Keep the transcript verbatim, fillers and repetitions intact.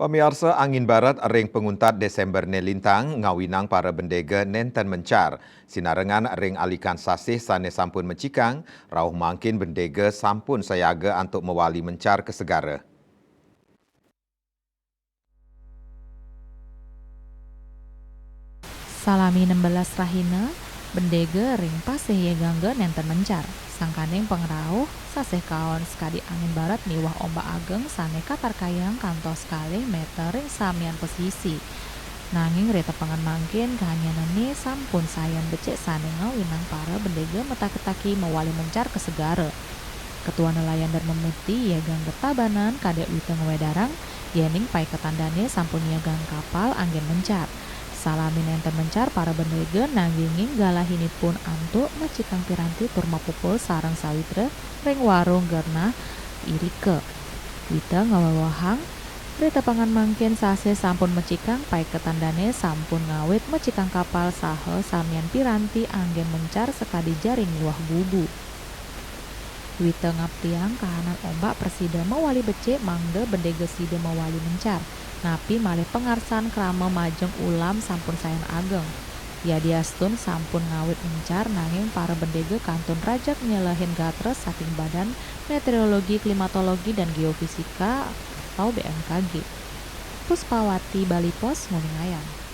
Pamiarsa, angin barat ring panguntat Desember né lintang ngawinang para bendega nénten mencar. Sinarengan ring alikan sasih sané sampun mecikang, rauh mangkin bendega sampun sayaga antuk mawali mencar ka segara. Salami nembelas rahina, bendega ring pasih Yegangga nénten mencar. Sangkaning pangrauh, sasih kaon sakadi angin barat miwah ombak ageng sané katarkayang kantos kalih méter ring samian pasisi. Nanging ritapangan mangkin kanyanané sampun sayan becik sané ngawinang para bendega mataki-taki mawali mencar ka segara. Ketua Nelayan Dharma Mukti, Yegangga Tabanan, Kadék Wita ngwedarang, yéning paiketan dané sampun nyiagang kapal anggén mencar. Salami nénten mencar para bendega, nanginging galahinipun antuk mecikang piranti tur mapupul sareng sawitra ring warung Gernah irika. Wita ngwewaang, ritapangan mangkin sasih sampun mecikang, paiketan dané sampun ngawit mecikang kapal saha samian piranti anggén mencar sakadi jaring miwah gubu. Wita ngaptiang kahanan ombak prasida mawali becik mangda bendega sida mawali mencar, napi malih pangarsan krama majeng ulam sampun sayan ageng. Yadiastun sampun ngawit mencar, nanging para bendega kantun rajeg nyelehin gatra saking Badan Meteorologi, Klimatologi, dan Geofisika atau B M K G. Puspawati, Bali Post, nguningayang.